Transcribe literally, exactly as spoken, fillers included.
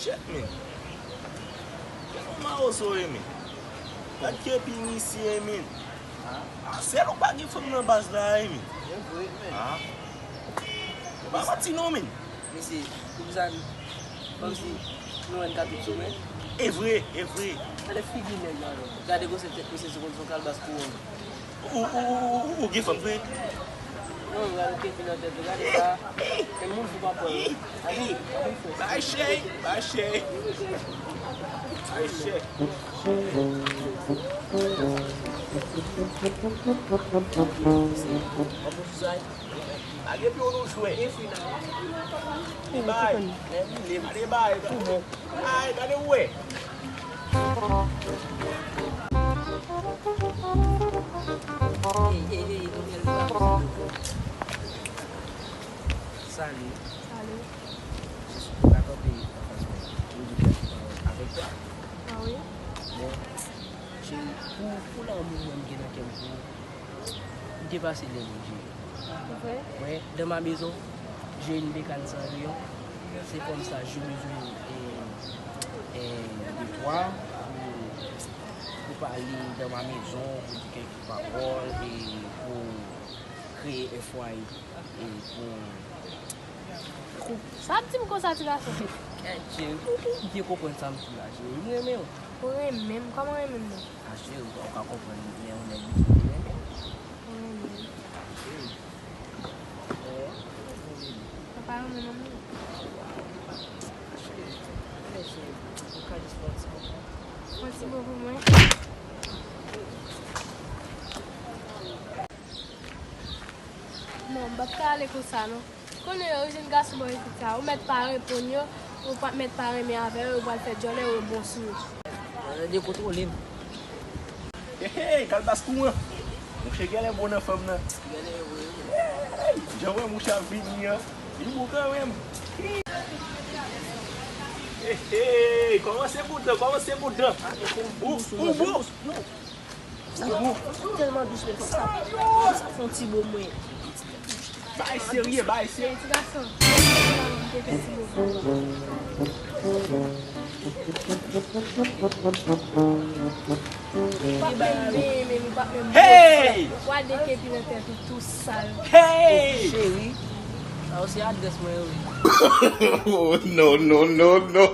Shit, men. Kèl mawozo ye, men. Gad kepi misye, men. Ah, sèl ou pa gen fanm nan baz la, men. E vre, men. Ah. Pa manti non, men. Mesye, poukisa nou, kòmsi nou wè n ka tout sou men? E vre, e vre. Gade figi nèg la, non. Gade gwosè tèt misye, se konn son kalbas kouwòn. Ou, ou, ou, ou, ou gen fanm vre? Non, gade kepi nan tèt li, gade sa. E moun fou pa pran, non. Gade, moun fou. Bay chèy, bay chèy. Bay chèy. Lage pye w nou jwe. Li bay. Gade bay. Ay, gade w wè. Hey, hey, hey, Daniel, li pa posib. Salut. Salut. Jis ou ka kanpe anfas mwen. Ou di kèk pawòl avèk ou. Ah oui? Bon. Cheri, pou, pou lanmou mwen m gen nan kè m pou ou, m te pase lè lòt jou. Vre? Ouais, dans ma maison, j'ai une bécane Cendrillon. C'est comme ça, je besoin, euh, euh, de toi pour, pour parler dans ma maison, pour dire quelques paroles et pour créer un foyer et pour Sa ap di m konsa, ti gason? Kèt, cheri, ou, ou byen konprann sa m di la, cheri. M renmen w. Ou renmen m? Kòman renmen m nan? A, cheri, ou ka, ou ka konprann lè yon nèg di w li renmen w. Ou renmen m? A, cheri. Papa renmen manmi. A, cheri. Mèsi. Ou ka jis fè yon ti bo pou mwen? Fè yon ti bo pou mwen. Non, m p ap ka ale konsa, non. Konnen yo, jèn gason bò isit sa, ou mèt pa reponn yo, ou pa mèt pa renmen avè yo, yo pral fè djòlè, yo bon sou yo. Mwen de kontwole m. Hey, hey, kalbas kouran. Monchè, genlè bon nan fanm nan. Genlè, wi, wi. Hey, jan wè monchè ap vini an, li bon kanmenm. Hey, hey, kòmanse kontan, kòmanse kontan. Ou, ou bon. Ou bon. Ou tèlman dous, men fòk sa, fòk sa fè yon ti bo mwen. Bay serye, bay serye. Ti gason, m te fè ti bo pou ou. Li pa menm benyen, men li pa menm bon. Hey! Ou a de kepi nan tèt ou tou sal. Hey! Cheri, sa yo se adrès mwen yo, wi. Oh, no, no, no, no.